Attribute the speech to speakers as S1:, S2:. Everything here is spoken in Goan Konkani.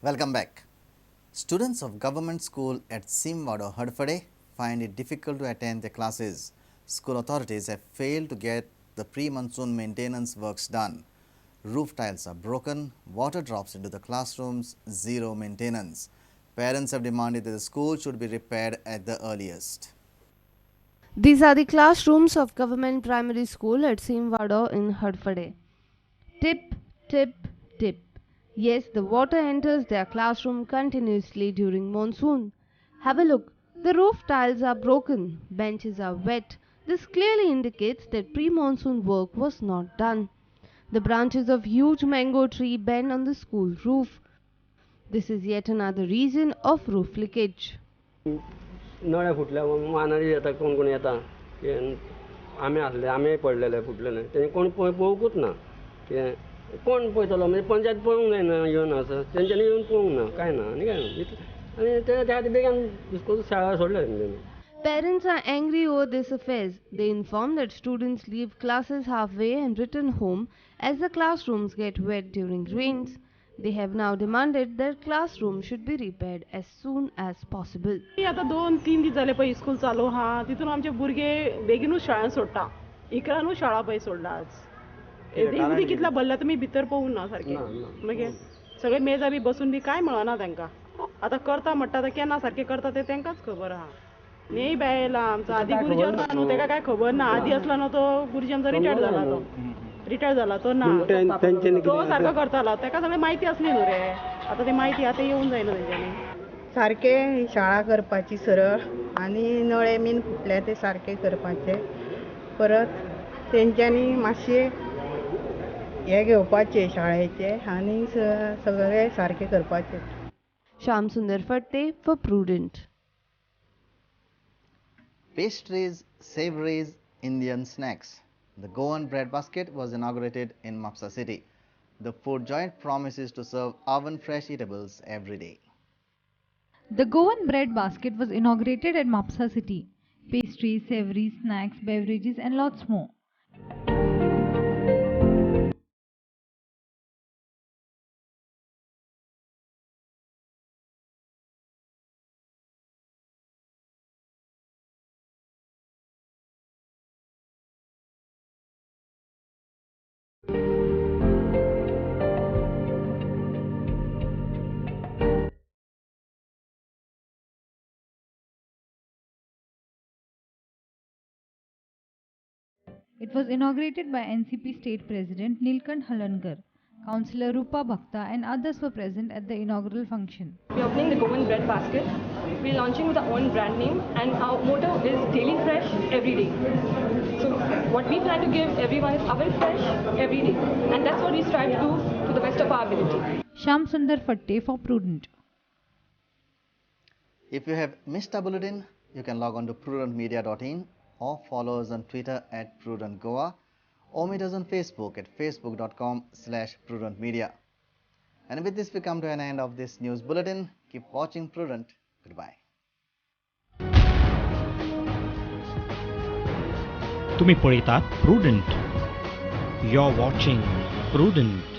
S1: Welcome back. Students of government school at Simwado, Hadfade find it difficult to attend their classes. School authorities have failed to get the pre-monsoon maintenance works done. Roof tiles are broken, water drops into the classrooms, zero maintenance. Parents have demanded that the school should be repaired at the earliest.
S2: These are the classrooms of government primary school at Simwado in Hadfade. Tip, tip, tip. Yes, the water enters their classroom continuously during monsoon. Have a look. The roof tiles are broken, benches are wet. This clearly indicates that pre-monsoon work was not done. The branches of huge mango tree bend on the school roof. This is yet another reason of roof leakage.
S3: नळे फुटले मानारी येता कोण कोण येता आमे आसले आमे पडलेले फुटलेले तें कोण पळोवंकूच ना कितें कोण पळयतलो म्हणजे पंचायत पळोवंक जायना येवन आसा तेंच्यांनी येवन पळोवंक ना कांय ना आनी कांय ना आनी ते त्या खातीर बेगीन स्कूल शाळा सोडले तेंच्यांनी.
S2: Parents are angry over this affairs. They inform that students leave classes halfway and return home as the classrooms get wet during rains. They have now demanded that classrooms should be repaired as soon as possible.
S4: आतां 2-3 दीस जाले पळय स्कूल चालू आहा, तितून आमचे भुरगे बेगीनूच शाळेंत सोडटा, 11 शाळा पळय सोडला आज. उदीक कितला भरला तुमी भितर पळोवंक ना सारकें, मागीर सगळे मेजां बी बसून बी कांय मेळना तांकां. आतां करता म्हणटा आतां केन्ना सारकें करता तें तांकांच खबर आहा. न्ही बायला आमचो आदी गुरुजी आसला न्हू, ताका कांय खबर ना. आदी आसला न्हू तो गुरुजी आमचो रिटायर्ड जाला, तो रिटायर्ड जाला तो ना, तो सारको करतालो, ताका सगळें म्हायती आसली न्हू रे. आतां ती म्हायती आतां येवंक जायना तेंच्यांनी.
S5: सारकें शाळा करपाची सरळ आनी नळे बीन फुटले ते सारके करपाचे, परत तेंच्यांनी मातशें हे घेवपाचे शाळेचे आनी सगळें सारकें करपाचें.
S2: Shyam Sundar Fatte for Prudent.
S1: Pastries, savories, Indian snacks. The Goan Bread Basket was inaugurated in Mapsa city. The food joint promises to serve oven fresh eatables every day.
S6: The Goan Bread Basket was inaugurated at Mapsa city. Pastries, savories, snacks, beverages and lots more. It was inaugurated by NCP State President Nilkanth Halarnkar. Councillor Rupa Bhakta and others were present at the inaugural function.
S7: We are opening the Goan Bread Basket. We are launching with our own brand name and our motto is daily fresh every day. So what we plan to give everyone is oven fresh every day, and that's what we strive to do to the best of our ability.
S6: Shyam Sundar Fatte for Prudent.
S1: If you have missed a bulletin, you can log on to prudentmedia.in or follow us on Twitter at Prudent Goa or meet us on Facebook at facebook.com/prudentmedia. And with this, we come to an end of this news bulletin. Keep watching Prudent. Goodbye.
S8: तुम्ही पळयतात Prudent. You're watching Prudent.